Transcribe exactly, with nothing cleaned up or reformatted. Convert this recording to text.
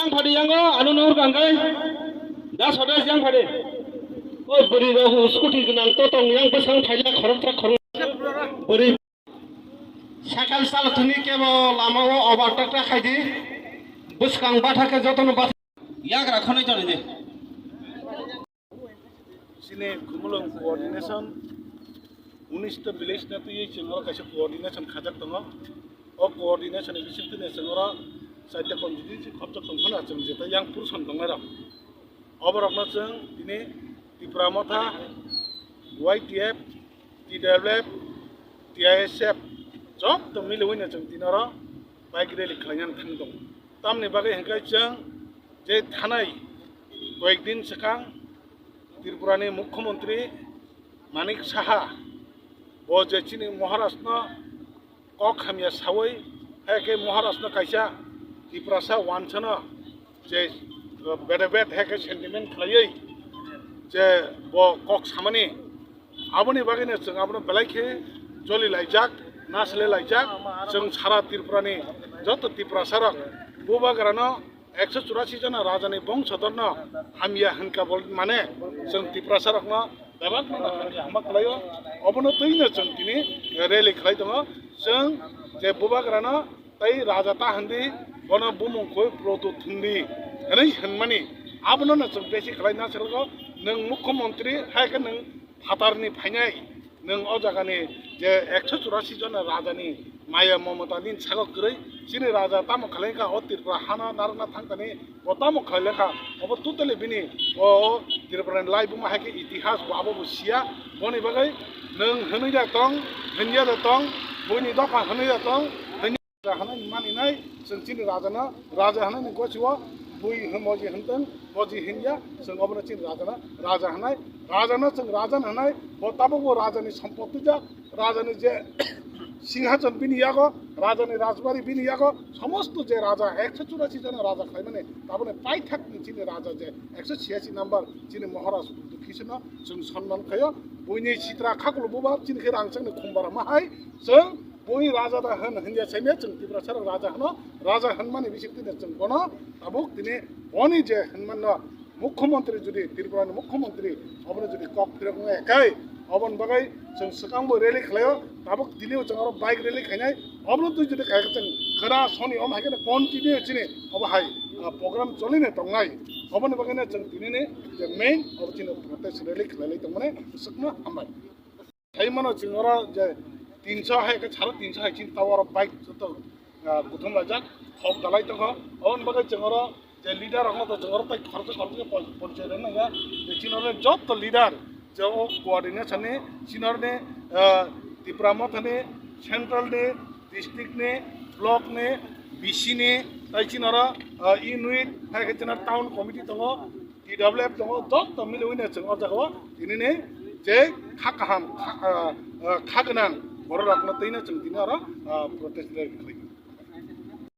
Yang phadi yango, ano nurkang kai. Das hodas yang phadi. O bwrwi rok scooty gwnang to tong yang bwskang phaila khoroksa khorok. Bwrwi. Cycle chalo thwngwi kebo lamao overtake ta khaidi. Bwskang batha khe jotono batha. Yagra khonwi tonwi de. Chini Khumulwng coordination, unis ta village no twiwi chwng oro kaisa coordination khajak tongo. O coordination ni bisingtwi no chwng oro chaita constituency khopjak tong phano chwng jeta yang purushon tongnai rok. Oborokno chwng tini Tipra Motha, Y T F, T W F, T I S F joto miliwi no chwng tini oro bike rally khlainani thang tongo. Tamni bagwi hwnkhe chwng je thanai koyekdin swkang Tripurani Mukhyamantri Manik Saha bo je chini Maharashtra no kok hamya sawi, hai khe Maharashtra no kaisa Tiprasa wansano je, uh, bede bed hai khe sentiment khlaiwi je bo kok samani, aboni bagwino chwng abono belai khe joli laijak, nasle laijak. Chwng sara Tripurani joto Tiprasa rok bubagrano ekso churasi jona rajani bongsodorno hamya hwnkha bol mane chwng Tiprasa rokno bebakno hamya hama khlaio. Obono twino chwng tini rally khlai tongo. Chwng je bubagrano tei raja ta hwndi, bono bumung khoi proto thwngdi hwnwi hwnmani, abono no chwng besi khlai na selgo. Nwng mukhyamantri hai khe nwng phatarni phainai, nwng o jagani je ekso churasi jona rajani maya momota nini sago kwrwi, chini raja tamo khlai kha o Tripura hano narwkna thangtani, bo tamo khlai lekha, obo totally bini o Tripurani laibuma hai khe itihas bo abo bo siya. Boni bagwi nwng hwnwi da tong, hwnya da tong, buini dopha hwnwi da tong, hwnya da hwnwi mani nai, chwng chini rajano, raja hwnwi ni gochio bui hwn moji hwn tong, moji hwnya, chwng obono chini rajano raja hwnwi, rajano chwng raja hwnwi, bo tabukbo rajani sompoti jak, rajani je singhason bini yago, rajani rajbari bini yago, somosto je raja ekso churasi jona raja khlaimani, taboni paithakni chini raja je ekso chiyasi number chini Maharaj Dukhisano chwng sonman khaio. Buini sitra khakulu buba chini khe rangchakni khumbar ma hai chwng bui raja da hwn hwnya saimya chwng Tiprasa rok raja hwno, raja hwnmani bisingtwi no chwng bono tabuk tini boni je hwnmanno Mukhyamantri jodi Tripurani Mukhyamantri obono jodi kok phirok wngya khe, oboni bagwi chwng swkangbo rally khlaio, tabuk tini chwng oro bike rally khainai, obono twi jodi khaikhe chwng khwna soni om hai kheno continue chini obo hai, ah, program cholini tongnai. Oboni bagwino chwng tinini je main obo chini protest rally khlailai tongmani swkno hambai. Tei mano chwng oro je tinso hai khe saro tinso hai chini tower bike joto, ah, kuthum laijak, thok dalai tongkho. Oboni bagwi chwng oro je leader rokno to chwng oro tai khoroksa khoroksa pon-, ponchai rwna nangya. Je chini oro joto leader je o coordination ni chini oro ni, ah, Tipra Motha ni, central ni, district ni, block ni, B C ni, tai chini oro, ah, unit hai khe chini town committee tongo. T W F tongo, joto miliwino chwng o jagao tinini je kha kaham, kha, ah, ah, kha gwnang bororokno twino chwng tini oro, ah, protest rally khlai.